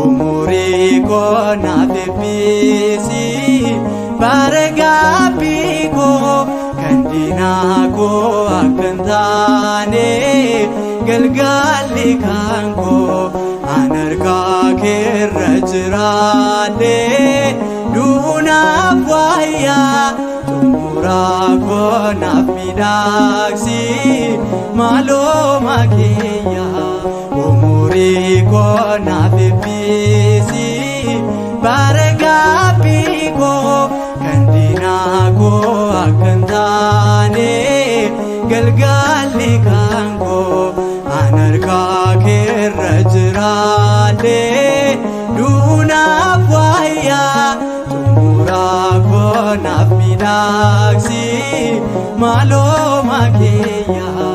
Umurii koo naaf eebbisi bara gaabbii koo kan diinaa koo akka hin taane galgalli kan koo an harkaa keerra jiraadhee duunaaf wayyaa xumuraa koo naaf miidhagsi maaloo kiyyaa. Umurii koo naaf eebbisi bara gaabbii koo kan diinaa koo akka hin taane galgalli kan koo an harkaa keerra jiraadhee duunaaf wayyaa xumuraa koo naaf miidhagsi maaloo kiyyaa.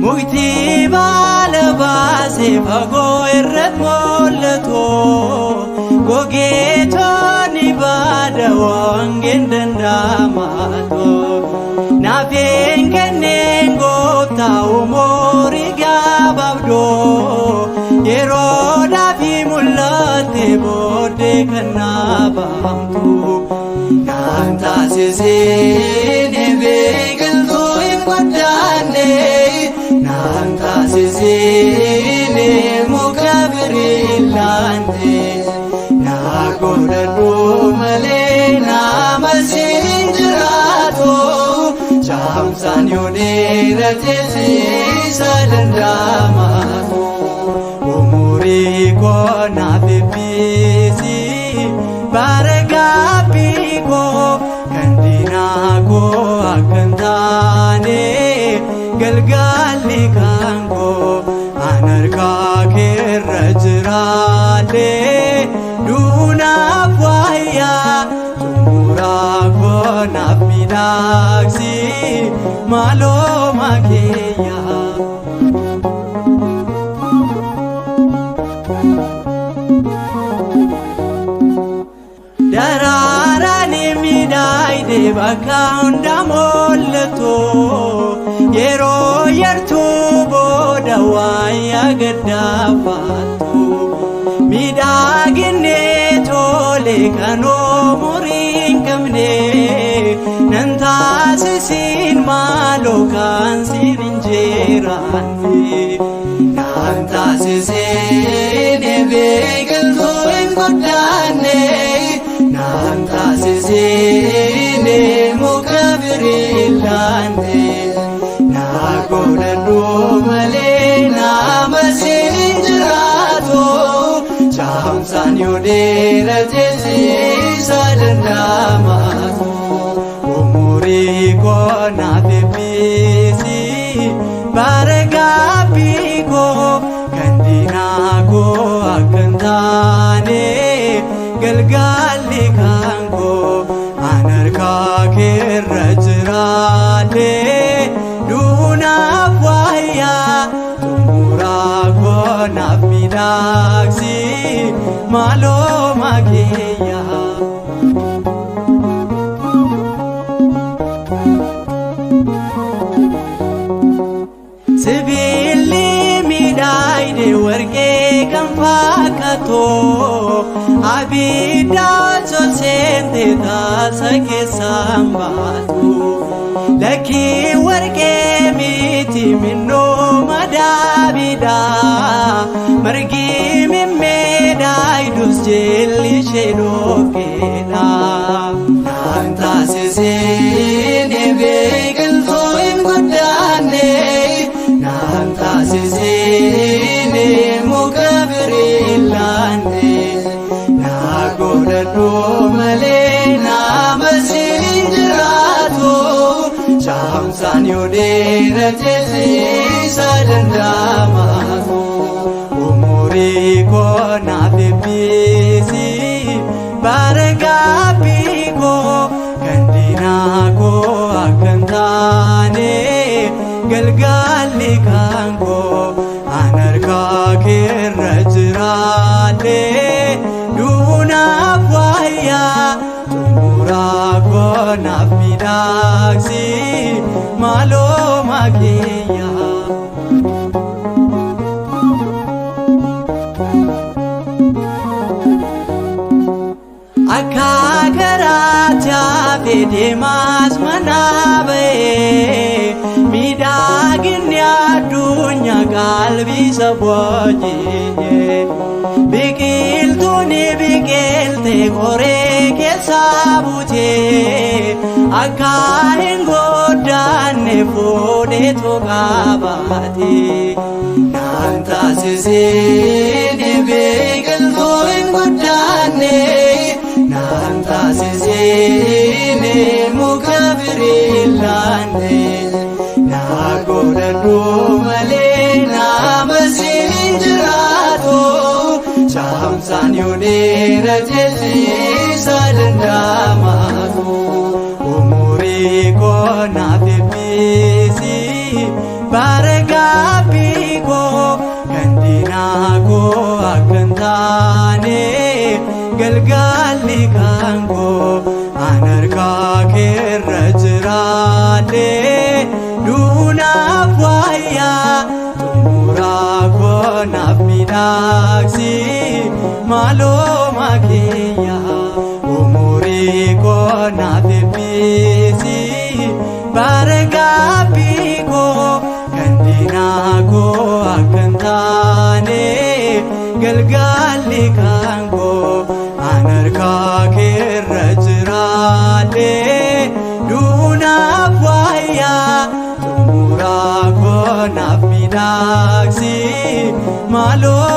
Mukti baala baasee fagoo irratti mul'atu gogeetonni baada wangeen danda'amaatu. Naafeen kenneen gooftaa umurii gabaabdoo yeroodhaaf mul'atte booddee kan naabaamtu. Naan taasiseen biqiltuu hin guddanne, naan taasiseen muka birillaanne, naa godhadhu malee nama siin jiraatu, caamsaan yoo dheerate siisa danda'amaatu. Umurii koo naaf eebbisi bara gaabbii koo kan diinaa koo akka hin taane galgalli kan koo an harkaa keerra jiraadhee duunaaf wayyaa xumuraa koo naaf miidhagsi maaloo kiyyaa. Daraaraan miidhagde bakka hunda mul'atu yeroo yartuu booda waaya gaddaafattu. Miidhaginni tole kan umurii hin qabne nan taasisiin maaloo kan siin hin jiraanne. Naan taasiseen biqiltuu hin guddanne, naan taasiseen muka birillaanne, naa godhadhu malee nama siin jiraatu, caamsaan yoo dheerate siisa danda'amaatu. Umurii koo naaf eebbisi bara gaabbii koo kan diinaa koo akka hin taane galgalli kan koo an harkaa keerra jiraadhee duunaaf wayyaa xumuraa koo naaf miidhagsi maaloo kiyyaa. Sibiilli miidhagde warqee kan fakkaatu abidda tolseente taasa keessaan baatu. Lakkii warqee miti minnoo madaabidha margi mimmiidhagdus jilli ishee dhoqqeedha. Naan taasiseen biqiltuu hin guddanne, naan taasiseen muka birillaanne, naa godhadhu malee nama siin jiraatu, caamsaan yoo dheerate siisa danda'amaatu. Umurii koo naaf eebbisi bara gaabbii koo kan diinaa koo akka hin taane galgalli kan koo an harkaa keerra jiraadhee duunaaf wayyaa xumuraa koo naaf miidhagsi. miidhagsi maaloo maakiyyaa. Akka garaatti hafe deemaas mana ba'ee miidhaginni addunyaa qalbii isa booji'e. Biqiltuun biqilte qoree keessa buutee akka hin goddaanne fuudheetu qabaate. Naan taasisee biqiltuu hin guddaanne, naan taasisee muka firii laanne, naa godhadhu malee nama siin jiraatu, caamsaan yoo dheerate siisa danda'amaatu. Umurii koo naaf eebbisi bara gaabbii koo kan diinaa koo akka hin taane galgalli kan koo an harkaa keerra jiraadhe duunaaf wayyaa xumuraa koo naaf miidhagsi maaloo maakiyyaa. Umurii koo naaf eebbisi bara gaabbii koo kan diinaa koo akka hin taane galgalli kan koo an harkaa keerra jiraadhe duunaaf wayyaa xumuraa koo naaf miidhagsi maaloo.